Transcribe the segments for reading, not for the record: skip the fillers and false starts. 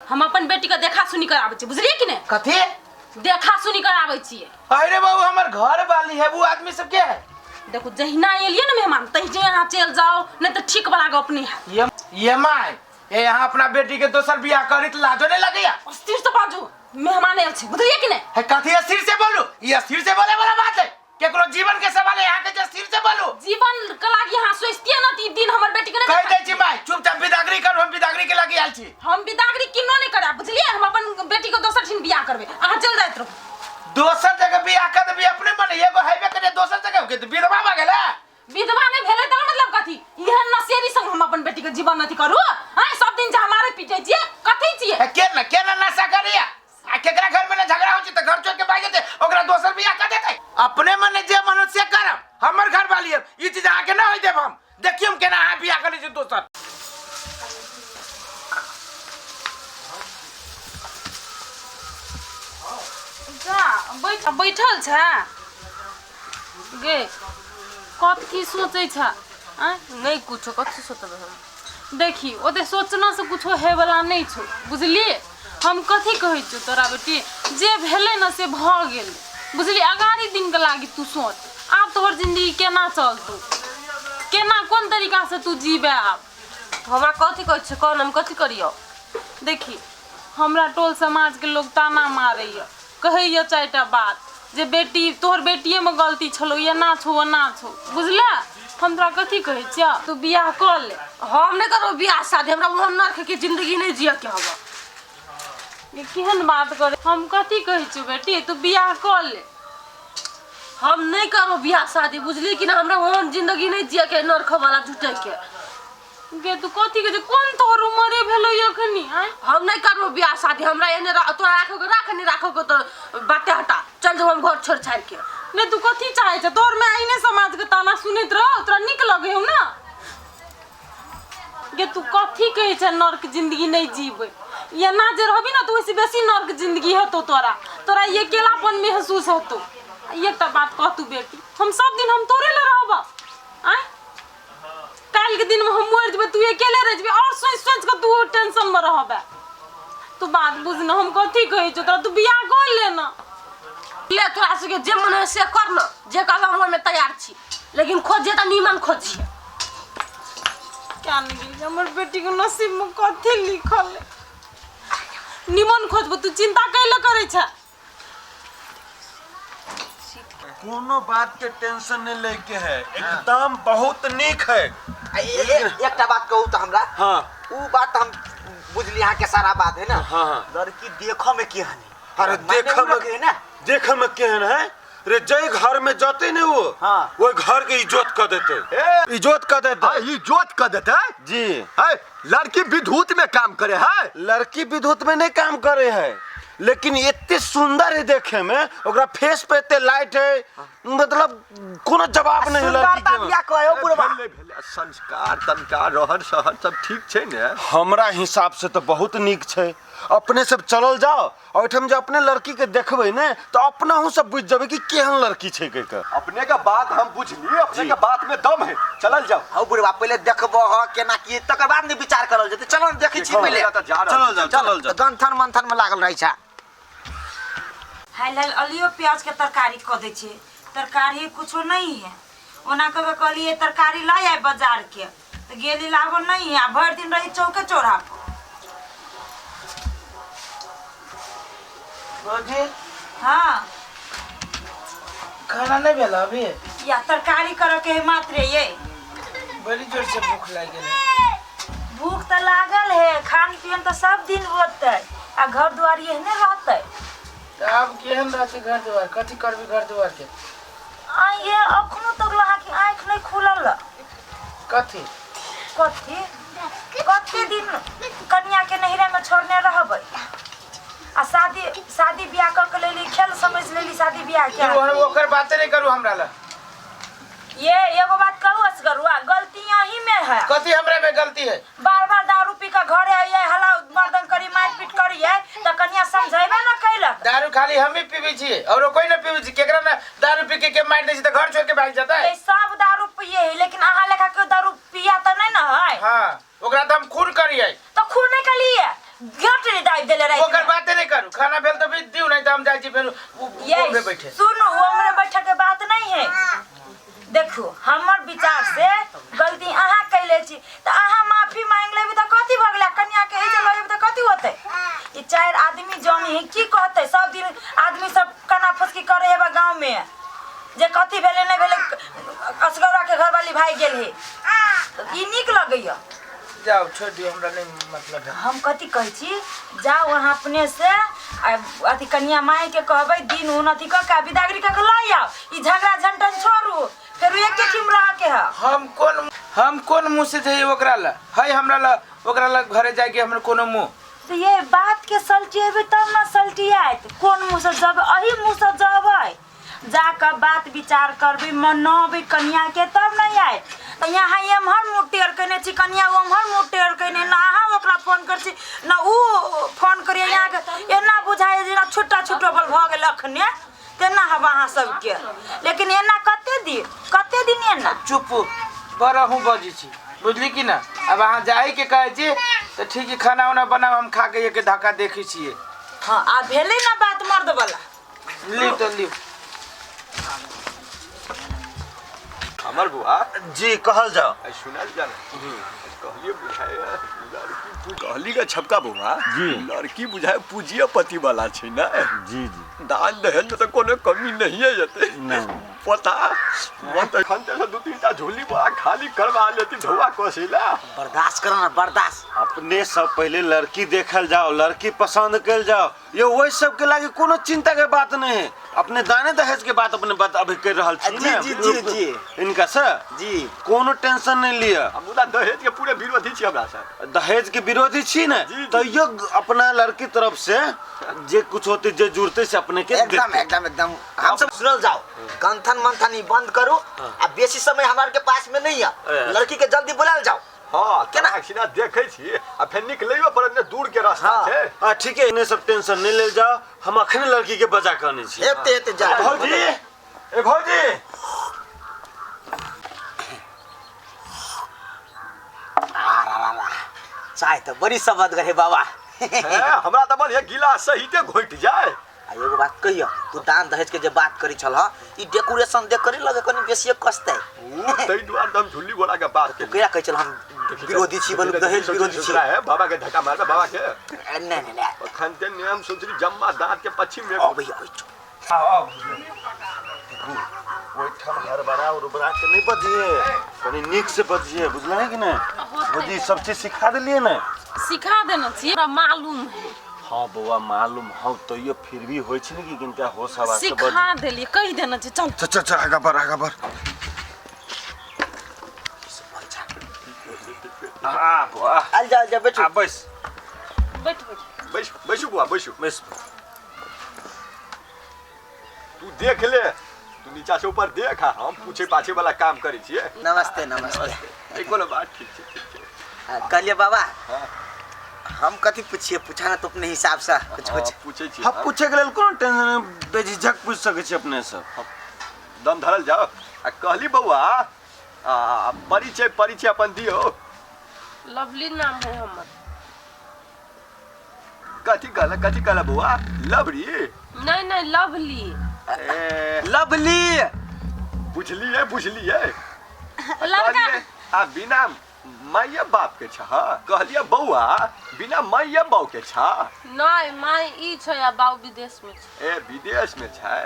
हम अपन बेटी के देखा सुनी कराबै छी, बुझलियै कि नहि? कथी? देखा सुनी कराबै छियै। अरे बाबू, हमर घर वाली है, वो आदमी सब के है? देखू, जहिना एलियै ने मेहमान तहिने अहाँ चलि जाउ, नहि तऽ ठीक वाला गप नहि हैत। ये my, ये यहाँ अपना बेटी के दोसर बियाह करी त लाजो नहीं लगैया? अस्थिर से बाजू, मेहमान आयल छै, बुझलियै कि नहि? है कथी अस्थिर से बोलू? ये अस्थिर से बोले वाला बात है? केकरो जीवन के सवाल है यहाँ के, जे अस्थिर से बोलू? जीवन के लागी अहाँ सोचतियै ने तऽ ई दिन हमर बेटी के नहि कहि देखा। दै छी माय, चुपचाप बिदागरी करू, हम बिदागरी के लागी आयल छी। हम बिदागरी किनो नहि करायब, बुझलियै? हम अपन बेटी के दोसर ठिन बियाह करबै, अहाँ चलि जाइत रहू। दोसर जगह बियाह कर देबी अपने मन, एगो हेबे करे, दोसर जगह के विधवा भऽ गेलै। विधवा नहि भेलै तऽ मतलब कथी? एहन नशेरी संग हम अपन बेटी के जीवन अथी करू? आँय, सब दिन जे हमारे पीटै छियै, कथी छियै? ए, के न के न नशा करिया आ केकरा घर में न झगड़ा हो छै तऽ घर छोड़ के भाग जेतै, ओकरा दोसर बियाह कर देतै। अपने मन जे मन से करब, हमर घर वाली है, ई चीज अहाँके न होय देब हम। देखियौ हम केना अहाँ बियाह करै छी दोसर। जा बैठ, बैठल छै गे, कथी सोचै छ? आँय? नहि कुछो, कथी सोचबै हम? देखी, ओते सोचना से कुछो होइवला नहि छौ, बुझलियै? हम कथी कहै छियौ तोरा बेटी, जे भेलै ने से भऽ गेलै, बुझलियै? अगाड़ी दिनके लागी तू सोच, आब तोहर जिन्दगी केना चलतौ, केना कोन तरीकासँ तू जीबे आब। हमरा कथी कहै छै कह, हम कथी करियौ? देखी, हमरा टोल समाजके लोग ताना मारैए, कहैए चारिटा बात जे बेटी तोहर बेटिएमे गलती छलौ, एना छौ ओना छौ, बुझले? हम तोरा कथी कहै छियौ, तू बियाह कऽ ले। हम नहि करबो बियाह शादी, हमरा ओहन नर्क के जिंदगी नहि जियऽ के हबऽ। ये केहन बात करे? हम कथी कहै छियौ बेटी, तू बियाह कऽ ले। हम नहि करबो बियाह शादी, बुझली कि ना? हमरा ओहन जिंदगी नहि जियऽ के, नर्क वाला झूठे के। गे तू कथी कहै छै? कोन तोहर उमरे भेलौ अखनी? आँय? हम नहि करबो बियाह शादी, हमरा एहने तोरा राखो के राख, नहीं राखो के तो बाते हटा, चल जाओ हम घर छोड़ छाड़ के। नहीं, तू कथी चाहे छ? तोहर माय अहिने समाज के ताना सुनैत रहो, तोरा नीक लगे हौ ना? गे तू कथी कहै छ नर्क जिंदगी नहीं जीबै? एना जे रहबी ना तऽ ओहिसँ बेसी नर्क जिंदगी हेतौ तोरा, तोरा ई अकेलापन महसूस हेतौ। एकटा बात कहतू बेटी, हम सब दिन हम तोरे लए रहब? आँय, काल्हि के दिन में हम मरि जेबै, तू अकेले रहि जेबै और सोचि सोचि कऽ तू टेंशन में रहबे। तू बात बुझ न, हम कथी कहै छियौ तोरा, तू बियाह कऽ ले न। ले तोरा सबके जे मन है से कर न, जे कहल हम ओहिमे तैयार छी, लेकिन खोजिए तऽ नीमन खोजिए। क्या नहीं गेलियै, हमर बेटी के नसीब में कथी लिखल है। निमन खोजबो, तू चिंता कैले करै छ? कोनो बात के टेंशन नहीं लेके है, एकदम बहुत नीक है। आ, एकटा बात कहू तऽ हमरा। हाँ। उ बात हम बुझली अहाँके सारा बात है ना। हाँ, हाँ। लड़की देखऽ में केहन है? अरे मायने देखऽ उ में रखे है ना। देखऽ में केहन है रे, जय घर में जते ने वो, हाँ। वो घर के इज्जत कर देते, इज्जत कर देते। हाँ, इज्जत कर देते। जी। है लड़की विद्युत में काम करे है? लड़की विद्युत में नहीं काम करे है, लेकिन एते सुंदर है देखे में, ओकरा फेस पे एते लाइट है, मतलब कोनो जवाब नहीं है लड़की सुंदरता के। बियाह कहो बुढ़वा। भेलै भेलै, संस्कार तनकार रहन सहन सब ठीक छै ने? हमरा हिसाब से तो बहुत नीक छै। अपने सब चलल जाओ और ओहिठाम जे अपने लड़की के देखबै ने तऽ अपनहु सब बुझि जेबै कि केहन लड़की छै कहि कऽ। अपने के बात हम बुझली, अपने के बात में दम है, चलल जाओ। हौ बुढ़वा, पहिले देखबो ह केना की, तकर बाद ने विचार करल जेतै। चलो ने देखै छी पहिले। तऽ जा रहल। चलल जाओ, चलल जाओ। तऽ गंथन मंथन में लागल रहै छै। हाय लाल आलूओ प्याज के तरकारी कऽ दै छियै, तरकारी कुछो नहीं है। ओना कऽ के कहलियै तरकारी ला आय बाजार के, तऽ गेली लाबो नहीं है, आ भरि दिन रही चौके चौराहा पर। भौजी। हाँ। खाना नहीं भेल अभी? या तरकारी करऽ के है मात्र ये। बड़ी जोर से भूख लागि गेल है। भूख तऽ लागल है, खान पियन तऽ सब दिन होतै आ घर दुआर एहने रहतै। तऽ आब केहन रहतै घर दुआर? कथी करबी घर दुआर के? आ ये अखनो तक अहाँके आँखि नहि खुलल। कथी? कथी कते दिन कनिया के नैहरा में छोड़ने रहबै आ शादी शादी बियाह कऽ के लेली, खेल समझ लेली शादी बियाह के। तू हम ओकर बाते नहीं करू हमरा ला। ये एगो बात कहू असगरुआ, गलती यही में है। कथी हमरा में गलती है? बार बार दारू पी के घरे आइए, हला मर्दन करी, मार पीट करिए, तऽ कनिया समझेबे न कैलक। दारू खाली हम ही पीबी छी और कोई ना पीबी छी। केकरा ना दारू पी के, के मार दै छी तऽ घर छोड़ के भाग जाता है। ये सब दारू पिए है, लेकिन अहाँ लेखा के दारू पिया तऽ नहीं न है। हाँ, ओकरा तऽ हम खून करिए। तो खून नहीं कलिए, घट रे आबि देले राति ओकर बाते नहीं करू खाना भेल तऽ भी दिउ नहीं तऽ हम जाइ छी फेर ये ओमरे बैठे। सुनू ओमरे बैठे के बात नहीं है। देखू हमर विचार से गलती अहाँ कैले छी तऽ अहाँ माफी मांगि लेबै तऽ कथी भऽ गेलै? कनिया के एजे लऽ जेबै तऽ कथी होतै? ई चारि आदमी जानी है की कहतै? सब दिन आदमी सब कना फुसकी करे हेबा गाँव में जे कथी भेलै नहि भेलै, असगौरा के घरवाली भागि गेल हे, ई नीक लगैया? जाउ छोड़ि दियौ, हमरा नहीं मतलब है। हम कथी कहै छी, जाउ अहाँ अपने से आ अथी कनिया माय के कहबै दिन उन अथी कऽ के विदागरी कऽ के लऽ आउ, ई झगड़ा झंटन छोड़ू, फेर एके ठाम रह के है। हम कोन मुँह से जइयै ओकरा लए? है हमरा लए ओकरा लए घरे जाइके हमर कोनो मुँह? तऽ ये बात के सलटिएबै तब ने सलटियात। कोन मुँह से जब एही मुँह से जबै, जाकऽ बात विचार करबै, मनबै कनिया के तब नहि आयत। तऽ यहाँ एम्हर मुँह टेढ़ केने छी, कनिया ओम्हर मुँह टेढ़ केने, ने अहाँ ओकरा फोन करै छी ने उ फोन करैए। यहाँके एना बुझाइए जेना छुट्टा छुट्टो बल भऽ गेल अखने तेना हब अहाँ सबके। लेकिन एना कते दिन, कते दिन एना? चुप बड़ अहूँ बजै छी, बुझली कि ना? अब अहाँ जाही के कहै छी तऽ ठीक है, खाना उना बनाब, हम खा के एक धक्का देखै छियै। हाँ आ भेलै ना बात मर्द वाला। लिउ तऽ लिउ। हमर बुआ जी कहल जाओ। आ सुनल जा ने कहलिए बुझाय लड़की कहली का छपका बउआ जी। लड़की बुझाय पूजियपति वाला छै ने। जी जी। दान दहेज में तो कोनो कमी नहीं है जते नहीं। पता मन तो एखन तऽ दू तीन टा झोली बड़ा खाली करवा लेती धोआ कसेला। बर्दाश्त करो ना बर्दाश्त। अपने सब पहले लड़की देखल जाओ, लड़की पसंद कल जाओ, ये वही सब के लागे कोनो चिंता के बात नहीं है। अपने दाने दहेज के बात अपने बात अभी कर रहल छी जी, ने? जी, जी, जी। इनका से जी। कोनो टेंशन नहीं लिया। हम मुदा दहेज के पूरे विरोधी छी हमरा सब। दहेज के विरोधी छी ने? जी, जी। तैयो अपना लड़की तरफ से जे कुछ होते जे जुड़ते से अपने के एकदम देते। एकदम एकदम हम सब सुनल जाओ, गंथन मंथन ई बंद करू आ बेसी समय हमरा के पास में नहीं है, लड़की के जल्दी बुलाल जाओ। हाँ केना? केना देखै छी आ फेर निकलैयो पड़त ने, दूर के रास्ता हाँ। छै। हाँ ठीक है, इन्हें सब टेंशन नहीं ले जाओ, हम अखने लड़की के बजा के आनै छी। एते एते जा। भौजी ए भौजी चाय तो बड़ी सबदगर है बाबा। हमरा तऽ मन है गिलास सहिते घोटि जाए। आ एगो बात कहियो, तू दान दहेज के जे बात करी छल, ई डेकोरेशन देख करे लगे कनी बेसिए कसतै। उ तै दुआरे तऽ हम झुल्ली घोड़ा के बात तू केरा कहै छल हम विरोधी छी, बोलू दहेज विरोधी छी। है बाबा के धक्का मारबे बाबा के। नहीं नहीं नहीं अखन ते नियम सोचली जम्मा दांत के पश्चिम में अबै अबै। ओहिठाम हड़बड़ा उड़बड़ा के नहीं बजिए, कनी नीक से बजिए, बुझल कि नहीं? भौजी सब चीज सिखा देलिए ने? सिखा देने छियै, हमरा मालूम है। हाँ बौआ मालूम हौ, तैयो फिर भी होइ छै ने कि किनका होश हवा से बज सिखा देलियै, कहि देने छियै। चल चल चल चल आगा बढ़ आगा बढ़। आ बौआ आल जा जा बैठू आ बैस बैठ बैठ बैसू बैसू बुआ बैसू बैस। तू देख ले, तू नीचा से ऊपर देख, आ हम पूछे पाछे वाला काम करै छियै। नमस्ते नमस्ते। ई कोनो बात ठीक छै ठीक छै। कहलिए बाबा हम कथी पूछिए, पूछा ना तो अपने हिसाब से कुछ हाँ, कुछ पूछै छियै। हम पूछे के लेल कोनो टेंशन नहीं, बेझिझक पूछ सकै छी अपने सब। दम धरल जाओ। आ कहली बौआ आ परिचय परिचय अपन दियौ। लवली नाम है हमर। कथी कहला कथी कहला बौआ? लवरी? नहीं नहीं लवली। ए लवली बुझलिए बुझलिए। लड़का आ बिना माइये बाप के छह? कहलिए बौआ बिना माइये बाप के छह? नहीं माय ई छै आ बाप विदेश में छै। ए विदेश में छै।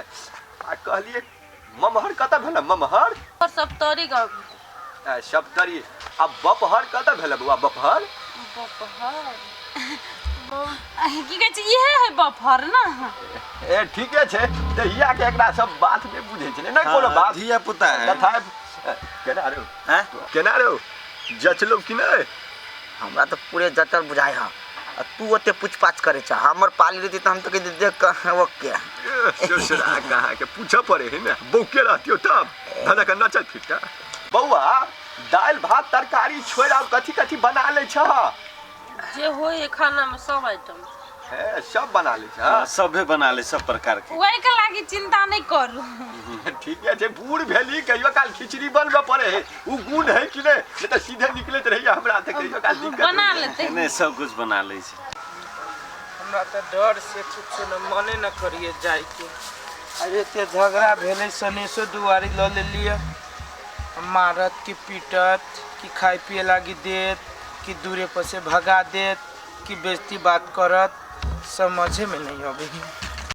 आ कहलिए ममहर कतऽ भेल ममहर? और सप्तरी गाँव। ए सप्तरी। आ बपहर कतऽ भेल बौआ बपहर? बपहर की कहै छै इहे है बपहर ना? ए ठीके छै, तहिया के एकरा सब बात नहि बुझै छै ने कोनो बात। धिया पुता है। कथा केना रो हैं केना रो जचलो कि नहि? हमरा तऽ पूरे जटल बुझाइ हँ, आ तू ओते पूछ पाछ करै छ। हमर पाली रहती तऽ हम तऽ कहि देख कऽ ओके। ससुरा कहाँ के पूछऽ पड़े है ने, बौके रहतियो तब धना के नचत फिरता। बौआ दालि भात तरकारी छोड़ि आब कथी कथी बना लै छह? जे होय है खाना में सब आइटम। हे सब बना लै छह? हाँ, सभे बना ले सब प्रकार के। ओहि के लागी चिंता नहीं करू। ठीके छै, बूढ़ भेली कहियो काल खिचड़ी बनबऽ पड़े है, उ गुण है कि नहि? नहि तऽ सीधे निकलैत रहैया हमरा तऽ कहियो काल दिक्कत बना होइया। लेतै। नहीं सब कुछ बना ले छै। हमरा तऽ डर से कुछो न मने न करिए जाइके। आ एते झगड़ा भेलै, सनेसो दुआरी लऽ लेलियै। मारत कि पीटत कि खाय पिए लागी देत कि दूरे पर से भगा देत कि बेइज्जती बात करत, समझे में नहीं अबै है।